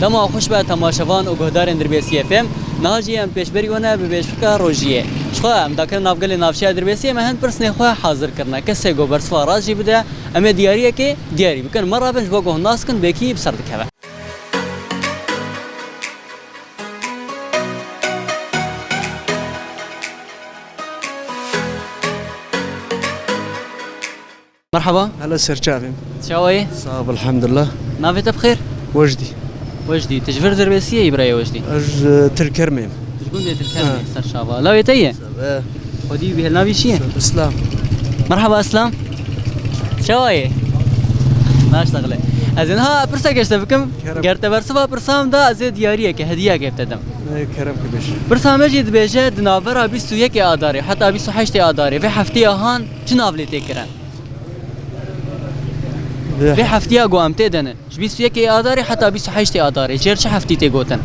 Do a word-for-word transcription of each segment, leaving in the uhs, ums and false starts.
Dema xweş be temaşevan û guhdarên Dirbêsiyê F M. Niha jî em pêşberî we ne bi pêşbirka rojiyê. Ji xwe em dakirin nav gelê navçeya Dirbêsiyê, me hin pirsnê xwe hazir kirine. Kesê ku bersiva rast jî bide, em ê diyariyekê diyarî bikin. Me rabin ji bo ku hûn nas kin, belkî bi ser dikeve. Merhaba. Hele serçavê. Çawa yî? Sağ ol, elhamdülillah. Navê te bi xêr? Wejdî. Wejdî. Tu ji vir Dirbêsiyê yî, birayê Wejdî? Ez, e, Tilkermê yim. Tu ji gundê Tilkermê, ha, ser çava. Lawê te ye? Xwedî wî hêl navî çi ye? Îslam. Merhaba Îslam. Çawa yî? Naştexile. Ez ê niha pirseke ji te bikim. Kerem. Ger te bersiva pirsa min da, ez ê diyariyeke, hediyeke bi te dim. Ê, kerem ki bêje. Pirsa me jî dibêje, di navbera bîst û yekê Adarê heta bîst û heştê Adarê vê hefteya han çi nav lê tê kirin? Vê hefteya ku em tê de ne. Ji bîst û yekê Adarê heta bîst û heştê Adarê. Jêr çi heftî tê gotin?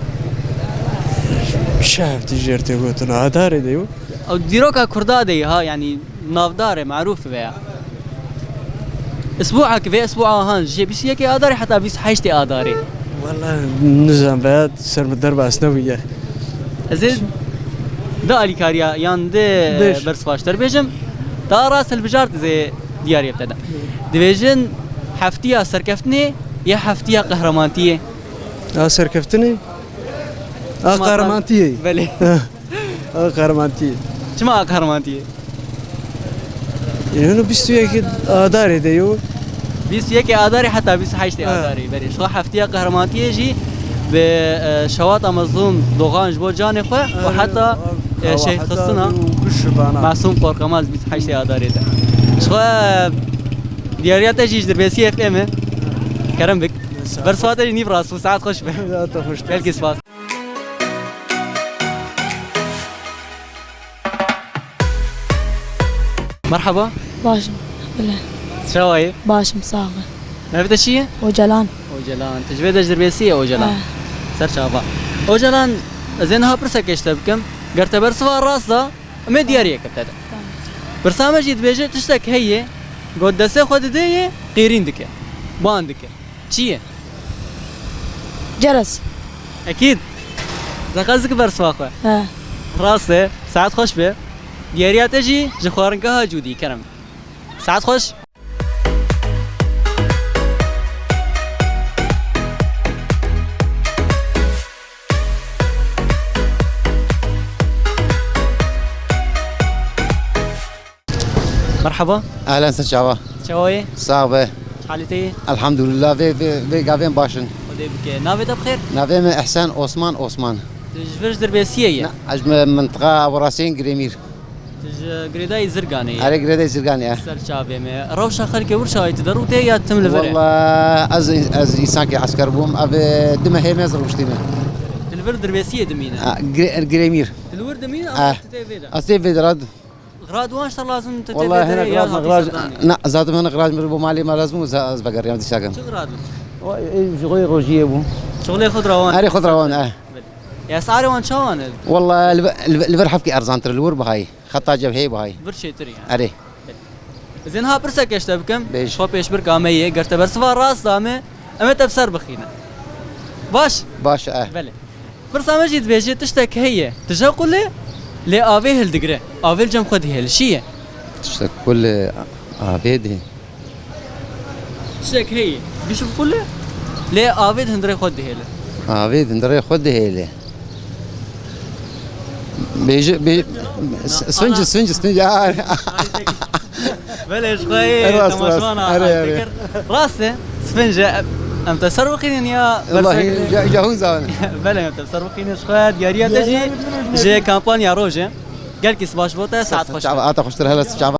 Çi heftî jêr tê gotin? Adarê de yo. Ew dîroka Kurda de ye ha, yanî navdar e, marûf e ya. Isbuak, vê isbua han, ji bîst û yekê Adarê heta bîst û heştê Adarê. Wala nizam be, ser min derbas nebûye. Ez ê du alîkariya yan du bersvaştir bêjim. Daha rast hilbijart ez ê diyariyê bi te de. Dibêjin heftiya serkeftinê ya heftiya qehremantiye. A serkeftinê? A qehremantiye. Belê. A qehremantiye. Çima a qehremantiye? Yanî bîst û yek Adarê de yo. Bîst û yekê Adarê heta bîst û heştê Adarê. Belê. Ji xwe heftiya qehremantiye jî bi, e, şewata mezlûm Dogan ji bo canê xwe û heta, e, şehîd xistina Masûm Qorqemaz bîst û heştê Adarê de. Ji xwe, e, diyariya te jî ji Dirbêsiyê F M e. Kerem bik. Bersiva te jî nîv rast bû. Saet xweş be. Ya te xweş be. Gelkî spas. Merhaba. Baş im. Bile. Çawa yî? Baş im, sax be. Navê te çi ye? Ocalan. Ocalan. Tu ji vê de ji Dirbêsiyê yî, Ocalan? He. Ser çava. Ocalan, ez ê niha pirseke ji te bikim. Ger te bersiva rast da, em ê diyariyeke bi te de. Tamam. Pirsa me jî dibêje tiştek heye, ku destê xwe didê yê, qîrîn dike. Ban dike. Çi ye? Ceres. Ekîd. Zeqez dike bersiva xwe. He. Rast e. Saet xweş be. Diyariya te jî ji xwaringeha Cûdî, kerem. Saet xweş. Merhaba. Ehlen, sen çava? Çawa yî? Sağ be. Halê te yî? Elhamdülillah, vê, vê, vê gavên baş in. Xwedê bike. Navê te bi xêr? Navê min Ehsen Osman Osman. Tu ji vir ji Dirbêsiyê yî? Na, ez ji mintiqa Wirasên Girêmîr. Tu ji girêdayî Zirganê yî? Erê, girêdayî Zirganê, e. Ser çavê me. Rewşa xelkê wir çawa yî, tu derû tê ya tim li vir e? Walla ez, ez însankê esker bûm. Ev, e, du mehê me ez rûştî me. Tu li vir Dirbêsiyê dimîne? A, Gire-, Girêmîr. Tu li wir dimîne, ama tu tê vê de? Ez tê vê de rad. Xirad wan şer lazim tu tê vê de ya hatî serdanê? Na, zaten min xirad mir bo malê me lazim û za-, ez vegeriyam dişakim. Çi xirad bû? Ê, ji xwe rojiyê bû. Şixulê xwe rawan. Erê, xwe rawan, e. Ya esarê wan çawan e? Walla li vir, li vir, li vir hevkî erzantir, li wir bihayî. Xeta cebheyê bihayî. Vir çêtir yani. Erê. Ez ê niha pirseke ji te bikim. Bêj. Xwe pêşbirka me yê, ger te bersiva rast da me, em ê te bi ser bixîne. Baş? Baş, e. Belê. Pirsa me jî dibêje tiştek heye, tije qulê, lê avê hildigre. Avê li cem xwe dihêle. Çi ye? Tiştek qulê avê dihê. Tiştek heye, bîş bi qulê, lê avê di hundirê xwe dihêle. Avê di hundirê xwe dihêle. Bêje, bê-, s-, sfinc, sfinc, sfinc. Belê, ji xwe yê temaşevan hat tekir. Rast e, sfinc e. Em te ser bixînin ya bersek? Wallahî, ja, ja hûn zanin. Belê, em te ser bixînin. Ji xwe diyariya te jî ji kampanya rojê. Gelkî spas bo te, saet xweş. Çava, ata xweştir hele çava.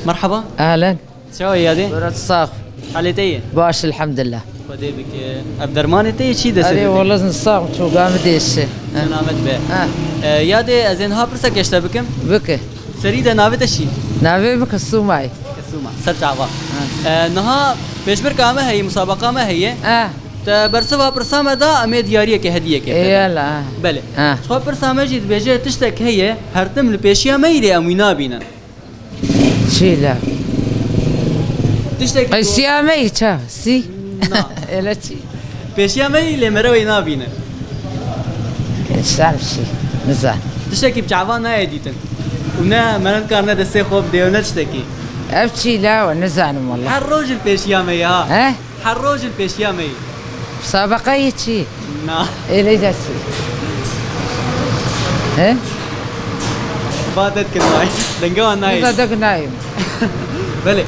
Merhaba. Ehlen. Çawa yadê? Bira sax. Halê te ye? Baş, elhamdülillah. Xwedê bike. Ev dermanê te ye, çi dest? Erê, wala sax, çoga mi dêşe. Selamet be. Ha. E, yadê, ez ê niha pirseke ji te bikim. Bike. Serî de navê te çi? Navê min Kesûma ye. Kesûma. Ser çava. Ha. E, niha pêşbirka me heye, musabaqa me heye. Ha. Te bersiva pirsa me da, em ê diyariyeke hediyekê te da. Eyvallah. Belê. Ha. Ji xwe pirsa me jî dibêje, tiştek heye, her tim li pêşiya me yî lê em wî nabînin. Çî la? Tiştek Qey siya me yî ça? Sî? Na. Ele çî? Pêşiya me yî lê mere wê nabîne. Sen çî? Nizan. Tiştekî bi çavan nayê dîtin. Û ne merind karine destê xwe bidê û ne tiştekî. Ev çî la? Nizanim wela. Her roj li pêşiya me yî ha. He? Her roj li pêşiya me yî. Musabeqeyê çi? Na. Êlê de çi? He? Ba te dikin vay. Denge wan nayê. Biza dek nayê. Belê.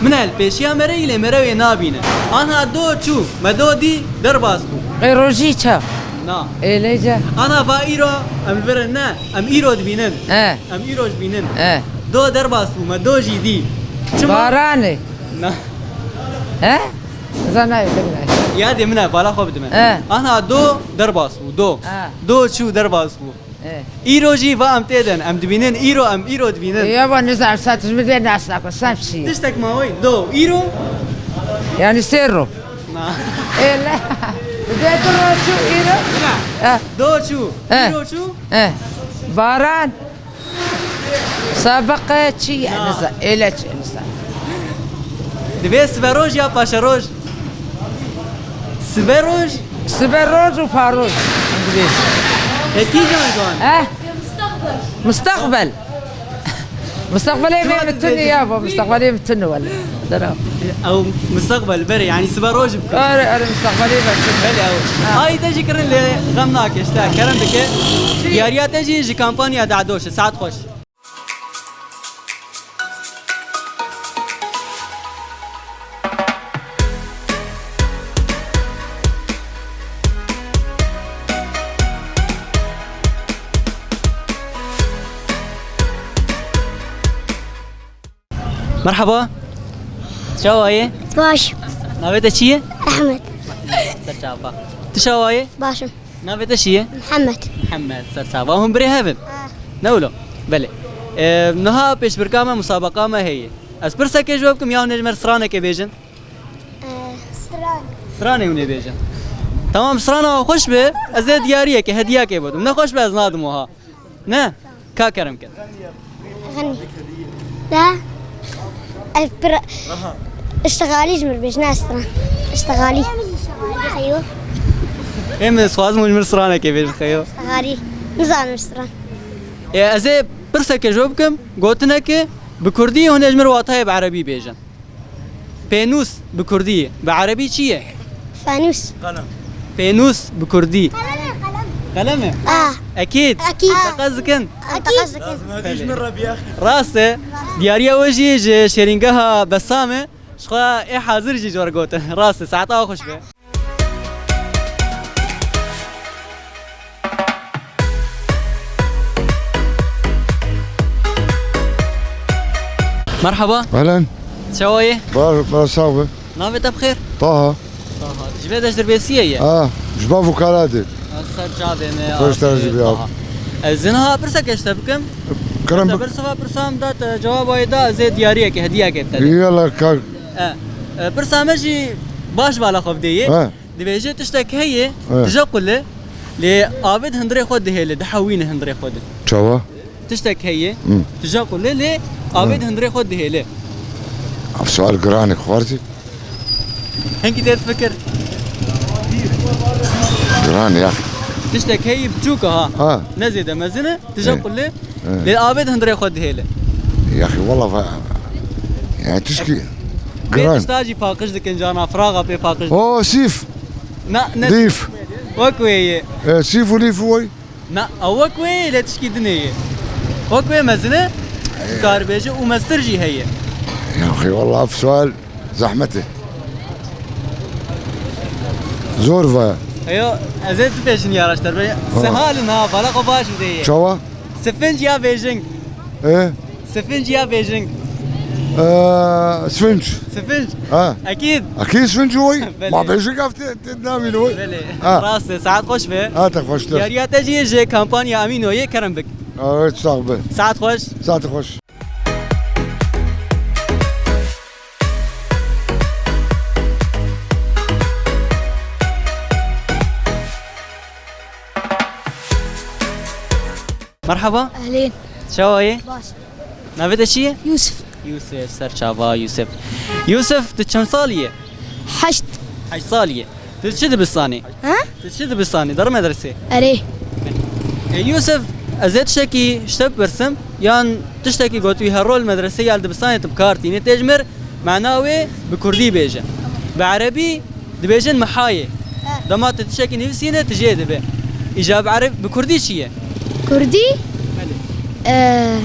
Min el pêşiya mere yî lê mere wê nabîne. Anha do çû, me do dî, derbas bû. Qey rojî ça? Na. Êlê de. Ana va îro em li vir in ne. Em îro dibînin. He. Em îro dibînin. He. Do derbas bû, me do jî dî. Çima? Baranê. Na. He? Zanayê, zanayê. Yadê min e, bala xwe bidime. He. Anha do derbas bû, do. He. Do çû derbas bû. He. Îro jî va em tê din, em dibînin, îro em îro dibînin. Ya va nizam, sen tu min vê nas nako, sen çi? Tiştek ma wê, do, îro? Yani sê ro. Na. Ele. Dê tu ro çû, îro? Na. He. Do çû, He. Îro çû? He. Baran. Sabeqe çi ye? Na. Niza-, êle çi niza? Divê siberoj ya paşeroj? Siberoj? Siberoj û paroj. Divê. E, kîjan ji wan? Eh? Mustaqbel. Mustaqbelê Çima vê tu mi tunî dibêjî? Ya bo, mustaqbelê mi tunu wele. Dera. Ew mustaqbel berê, yani siberoj bike. Are, are, mustaqbelê mi tunu. Belê ew. Ha. Ay te jî kirin lê xem nake, işte, kerem dike. Diyariya te jî ji kampanya Dehdoş e. Saet xweş. Merhaba. Çawa yê? Baş. Navê te çi ye? Ehmed. Ser çava. Tu çawa yê? Baş im. Navê te çi ye? Mihemed. Mihemed, ser çava. Hûn birê hev in? Ha. Ne wilo? Belê. E, niha pêşbirka me, musabeqa me heye. Ez pirsekê ji we bikim ya hûn ê ji me stranekê bêjin? E, stran. Stranê hûn ê bêjin. Tamam, strana xweş be, ez ê diyariyekê, hediyekê bidim. Ne xweş be, ez nadim wiha. Ne? Ka kerem ket. Xenî. Da. Ev pir. Iştigalî ji mir bêj, ne stran. Iştigalî. Xeyo. Ê min dixwazim hûn ji mir stranekê bêjin, xeyo. Iştigalî. Nizanim stran. Ê, ez ê pirsekê ji we bikim, gotinekê bi kurdî hûn ê ji mir watayê bi erebî bêjin. Pênûs bi kurdî, bi erebî çi ye? Fanûs. Qelem. Pênûs bi kurdî. Qelem e, qelem. Qelem e? Ah. Ekîd. Ekîd. Teqez dikin? Ekîd. Teqez dikin. Lazim hadi ji min re biyaxî. Rast e. Diyariya we jî ji şêrîngeha Besam e. Ji xwe ê hazir jî ji we re gotin. Rast e. Saeta we xweş be. Merhaba. Ehlen. Çawa yê? Bar, bar, sax be. Navê te bi xêr? Taha. Taha. Ji vê deşt derbêsiyê ye? Ha, ji bav û kala de. Ser çavê me. Xweş te jî bi. Taha. Ez niha pirseke ji te bikim. Kerem bik. Te bersiva pirsa min da, te cewaba wê da, ez ê diyariyekê, hediyekê bi te de. Yala kak. E, e, pirsa me jî baş bala xwe bidê yê. Ha. Dibêje tiştek heye, He. Tije qule, lê avê di hundirê xwe dihêle, dihewîne hundirê xwe de. Çawa? Tiştek heye, Hı. Tije qule, lê avê Hı. Di hundirê xwe dihêle. Ev sual giran e, xwarzî. Hinkî tê difikir? Giran e, ya. Tiştek heye biçûk e ha. Ha. Ne zêde mezin e, tije He. Qule, He. Lê avê di hundirê xwe dihêle. Yaxî, wela va-, yani tişkî Vê giran. Tişta jî paqij dikin, cana firaxa pê paqij dikin. O, sîf. Na, ne Lîf. Wek wê yê. E, sîf û lîf û wê. Na, ew wek wê yê, lê tişkî dinê yê. Wek wê mezin e, dikar bêje û mestir jî heye. Yaxî, wela ev sual zehmet e. Zor va. Eyo, ez ê tu pêşin yaraşter be. Ha. Sihal in ha, bala xwe baş bidê yê. Çawa? Sifinc ya bêjing. E? Sifinc ya bêjing. Ee, Sfinç. Sifinc? Ha. Ekîd. Ekîd Sfinç oy. Belê. Ma bêjing ev tê, tê navîn oy. Belê. Ha. Rast e, saet xweş be. Ha, te xweştir. Diyariya te jî ji kampanya Amînoyê kerem bik. Evet, sağ be. Saet xweş. Saet xweş. Merhaba. Ehlên. Çawa yê? Baş. Navê te çi ye? Yusuf. Yusuf, ser çava Yusuf. Yusuf, tu çend salî ye? Heşt. Heşt salî ye. Tu çi dibistanî? Ha? Tu çi dibistanî? Dar medresê? Erê. E, Yusuf, ez ê tiştekî ji te bipirsim, yan tiştekî got wî her rol medresê ya li dibistanê tu bi kar tînî. Tê ji mir mana wê bi kurdî bêje. Bi erebî dibêjin mihayê. He. Dema tu tiştekî nivîsîne, tu jê dibe. Îca bi ereb-, bi kurdî çi ye? Kurdî? Belê. Ee,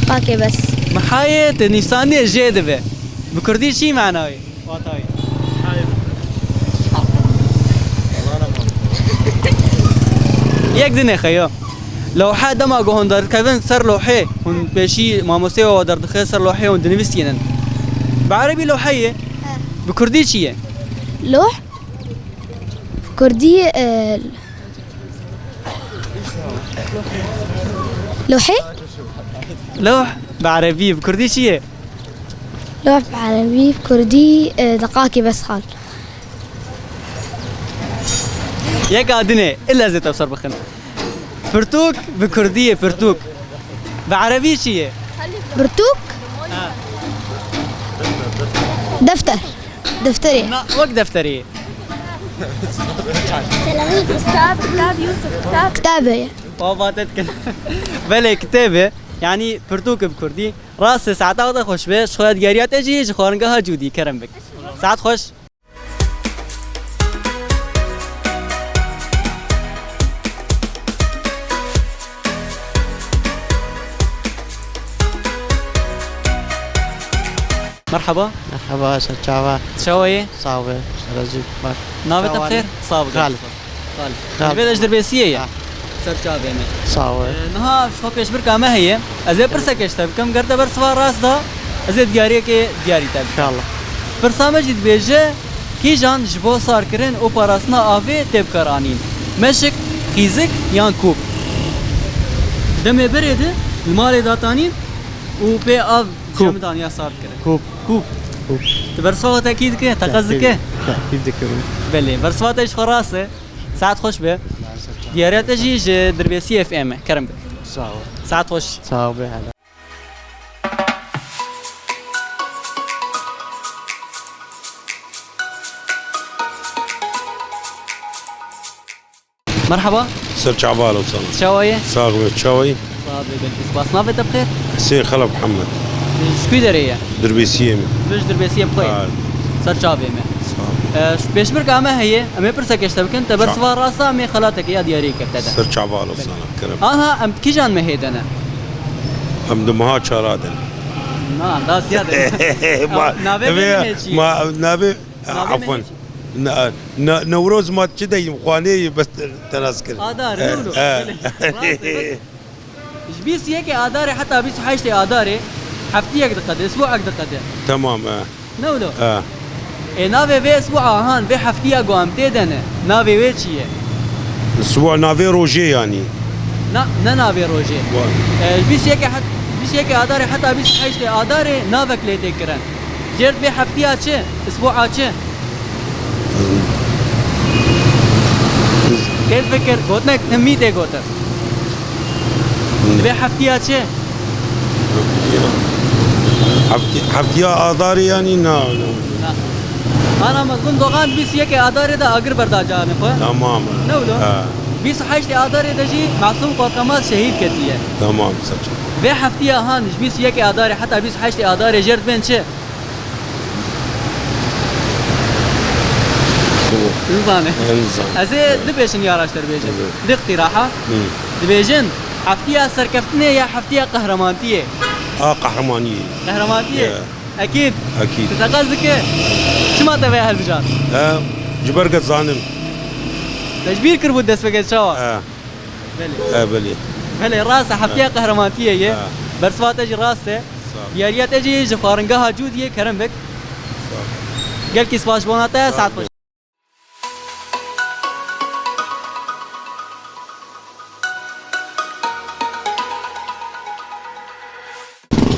qakê bes. Mihayê tu nivîsaniye jê dibe. Bi kurdî çi mana wê? Watayê. Yek dinê xeyo. Lewhe dema ku hûn derdikevin ser lewhê, hûn pêşî mamosteyê we derdixe ser lewhê hûn dinivîsînin. Bi erebî lewhe ye. He. Bi kurdî çi ye? Loh? Kurdî, e, lewhê? Lewh bi erebî, bi kurdî çi ye? Loh bi erebî, bi kurdî, e, deqakê bes xal. Yek a dinê, illa ez ê te ser bixin. Pirtûk bi kurdî ye, pirtûk. Bi erebî çi ye? Pirtûk? Ha. Defter. Defterê. Na, wek defterê. Kitab, kitab, Yusuf, kitab. Kitabê ye. Baba te dikin. Belê, kitêb e. Yanî pirtûk bi kurdî. Rast e, saeta we de xweş be. Ji xwe diyariya te jî ji xwaringeha Cûdî, kerem bik. Saet xweş. Merhaba. Merhaba, ser çava. Çawa yê? Sağ ol, razî baş. Navê te bi xêr? Sağ ol. Xalid. Xalid. Xalid. Ji vê de ji Dirbêsiyê ye? Ha. Ser çavê me. Sağ ol. Ee, niha ji xwe pêşbirka me heye. Ez ê pirseke ji te bikim. Ger te bersiva rast da, ez ê diyariyekê diyarî te bikim. İnşallah. Pirsa me jî dibêje, kîjan ji bo sarkirin û parastina avê tê bikaranîn? Meşik, xîzik yan kûp? Demê berê de li malê datanîn û pê av Kûp. Cem daniya sar dikirin. Kûp. Kûp. Kûp. Tu bersiva te kî dike? Teqez dike? Tekî dikirin. Belê. Bersiva te ji xwe rast e. Saet xweş be. Diyariya te jî ji Dirbêsiyê F M e. Kerem bik. Sağ ol. Saet xweş. Sağ ol be hele. Merhaba. Ser çava, alo, sağ ol. Çawa ye? Sağ ol, çawa ye? Sağ ol, belkî spas. Navê te bi xêr? Hüseyin Xela Muhammed. Ji ku derê ye? Dirbêsiyê me. Tu ji Dirbêsiyê bi xwe ye? Ha. Ser çavê me. Sağ ol. Ee, pêşbirka me heye, em ê pirseke ji te bikin, te bersiva rasta em ê xelatekê ya diyariyê kir te de. Ser çava, alo, sağ ol. Kerem. Anha em kîjan mehê de ne? Em di meha çara de ne. Na, da siya de ne. Ma, navê me çi ye? Ma, navê, afwan. Navê me çi ye? Ne-, ne-, Newroz ma çi deyim, xwanê yî bes te-, tenas kir. Adar, e, ne wilo? E. Rast e, bes ji bîst û yekê Adarê heta bîst û heştê Adarê, heftiyek diqede, isbuek diqede. Tamam, e. Ne wilo? E. Ê, navê vê isbueha han, vê heftiya ku em tê de ne, navê wê çi ye? Isbua navê rojê yanî. Na, ne navê rojê. Wa- E, ji bîst û yekê het-, bîst û yekê Adarê heta bîst û heştê Adarê navek lê tê kirin. Jêr vê heftiya çi? Isbueha çi? Kêt fikir, gotinek timî tê gotin. Divê heftiya çi? Hefti-, heftiya Adarê yanî na, na. Na. Ana mezlûm Dogan bîst û yekê Adarê de agir berda canê xwe. Tamam. Ne wilo? Ha. Bîst û heştê Adarê de jî Masûm Korkemaz şehîd ketiye. Tamam, saçma. Vê heftiya han ji bîst û yekê Adarê heta bîst û heştê Adarê jêr dibên çi? Nizane. Nizane. Ez ê du pêşniyara ji te bêjim. Evet. Du iqtiraha. Hı. Dibêjin, heftiya serkeftinê ya heftiya qehremaniyê? A, qehremaniyê. Qehremaniyê? Ya. Ekîd. Ekîd. Tu teqez dike? Çima te vê hilbijart? He, ji ber ke zanim. Te ji bîr kiribû dest pê ke çawa? He. Belê. E, belê. Belê, rast e, heftiya qehremaniyê ye. Ha. Bersiva te jî rast e. Sağ ol. Diyariya te jî ji xwaringeha Cûdiyê, kerem bik. Sağ ol. Gelkî spas ji bona te, saet xweş.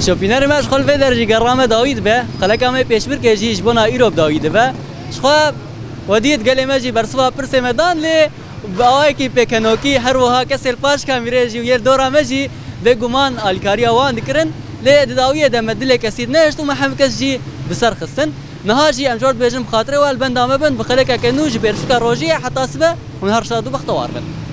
Şopînerê me ji xwe li vê derê jî gera me dawî dibe. Xeleka me pêşbirkê jî ji bona îro bi dawî dibe. Ji xwe we dît gelê me jî bersiva pirsê me dan lê Bi awayekî pêkenokî, her wiha kesê li paş kamîrê jî û yê li dora me jî bêguman alîkariya wan dikirin. Lê di dawiyê de me dilê kesî dinehişt û me hemî kes jî bi ser xistin. Niha jî em ji we dibêjin bi xatirê we li benda me bin, bi xelekeke nû ji pêrfika rojiyê heta sibe hûn her şad û bextewar bin.